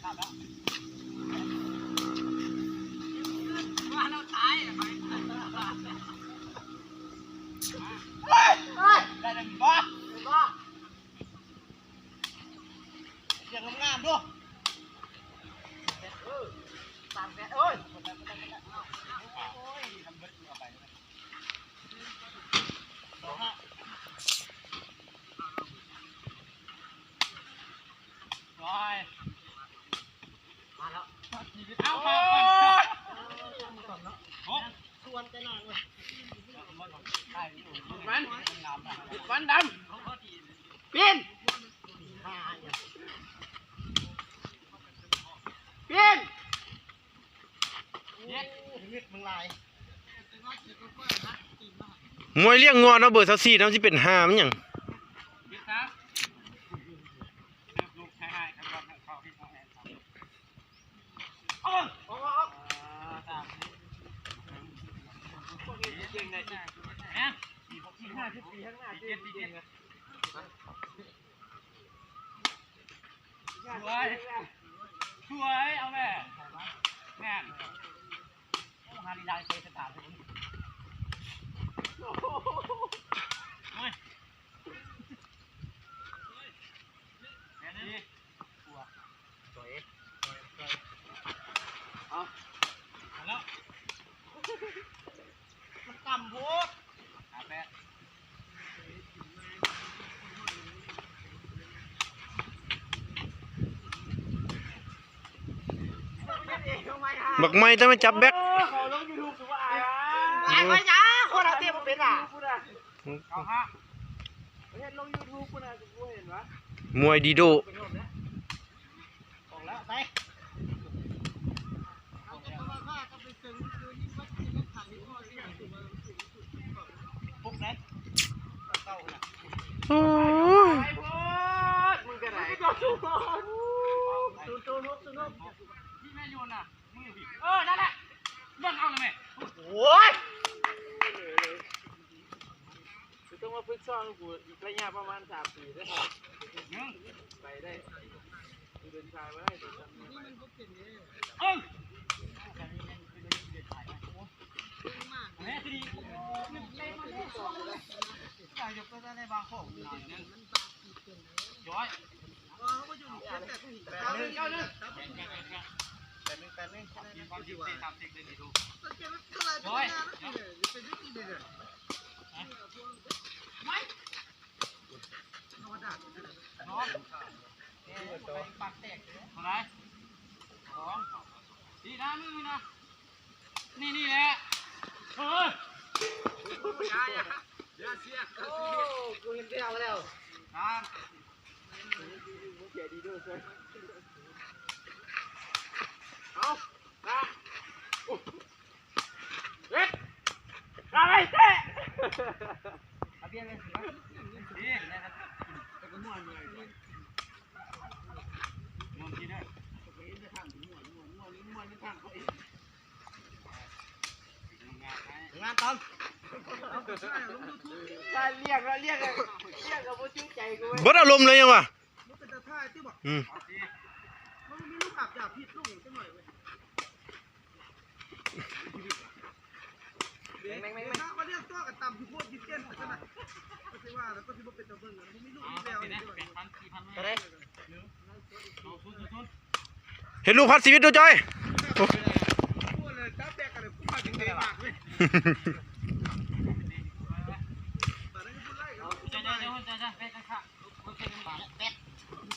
ມາແລ້ວຕາຍ ໄດ້ແລ້ວບໍ່? ເຫັນບໍ່? ລຽງງາມໆ ດູ ເອີ ຕາມແປດ ໂອ້ຍ ໂອ້ຍ ທຳເບິດເອົາໄປ ໂອ້ຍ ມາແລ້ວ ເອົາ ໂອ້ຍ ຊວນແຕ່ນາງເວີຍ ມັນ ມັນດຳ ປີນ ປີນ ມວຍລ້ຽງງົວເນາະ ເບີຊາວສີ່ນະ ມັນຊິເປັນຫ່າມັນຫຍັງ. ສວຍ ສວຍ ເອົາແຫຼະ ແມ່ນ ໂອ້ ຫາລີລາເຕະສະຖານ ໂອ້ຍ ແມ່ນດີ ສວຍ ສວຍ ເອົາ ເອົາແລ້ວ ມັນຕ່ຳໂພດ ຫາແປດ ບັກໄມ້ຕ້ອງໄປຈັບແບັກ ເຂົາລົງຢູທູບ ອາຍ ອາຍ ອາຍ ຄົນເຮົາເຕະບໍ່ເປັນລະ ເກົ້າຫ້າ ເຮັດລົງຢູທູບພຸ້ນນະ ບໍ່ເຫັນວະ ມວຍດີໂດ ອອກແລ້ວ ໄປ ໂອ້ຍ ໂອ້ຍ ມຶງກະໄດ້ ເອີ ນັ້ນແຫຼະ ເບິ່ງເອົາລະແມ່ ໂອ້ຍ ຄືຕ້ອງມາຝຶກຊ້ອມກູ ໄລຍະປະມານສາມປີເດ້ ໄປໄດ້ ເດີນສາຍບໍ່ໄດ້ ເອີ ນີ້ ນີ້ແຫຼະ ເອີ ຢ່າ ຢ່າ ຢ່າເສຍ ໂອ້ ກູເຫັນແລ້ວ ເອົາ ມາ ເຮັດ ມາໄປເຕະ ເອົາເບຍເລີຍ ດີ ມ່ວນດີເດີ ງານຕອນ ລຽກລະ ລຽກລະ ລຽກລະບໍ່ຈື່ໃຈກູເວີຍ ເບິດອາລົມເລີຍຫຍັງວະ ມັນເປັນຕາຖ່າຍຕິບໍ ອືມ ມັນມີຮູບພາບຢາພິດລົງຈັກໜ້ອຍເວີຍ ແມ່ງໆໆ ມາລຽກຕົວກັນຕຳຢູ່ໂພດຢູ່ເຕັ້ນຊັ້ນນະ ກໍຊິວ່າແລ້ວ ກໍຊິບໍ່ເປັນຕາເບິ່ງ ມັນມີຮູບມີແວວ ເທົ່າໃດ? ເຮັດລູກພັດຊີວິດດູຈ້ອຍ ໂອ້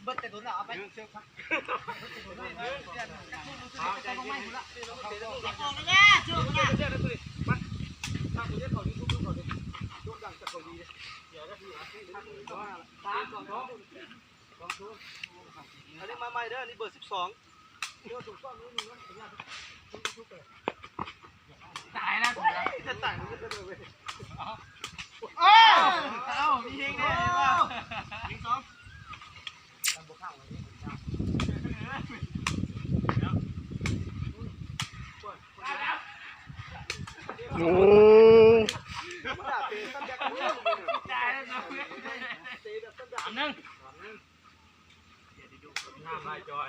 ເບິດແຕ່ໂດນແລ້ວ ເອົາໄປ ສາມ ສອງ ສອງ ອັນນີ້ມາໃໝ່ເດີ ອັນນີ້ເບີສິບສອງ ຕາຍແລ້ວ ຈະຕາຍ ເອີ ເອົາ ມີເຮງແດ່ ເຫັນບໍ່ ຍິງສອງ ໂອ້ ສາມໜຶ່ງ ງາມຫຼາຍຈອຍ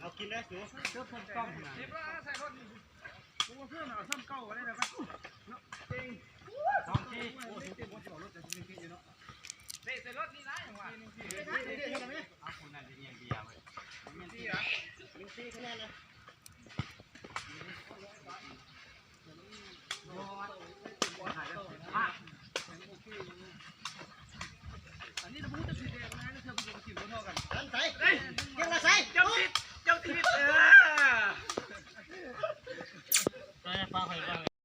ເອົາກິນໄດ້ສູ ເດີເພິ່ນຕ້ອງນະ ສອງທີ ເຕະໃສ່ລົດນີ້ຫຼາຍຫຍັງວະ ເອົາຄົນນັ້ນໄປຮຽນເບຍເວີຍ ເບຍ ເບຍຂະແນນນະ.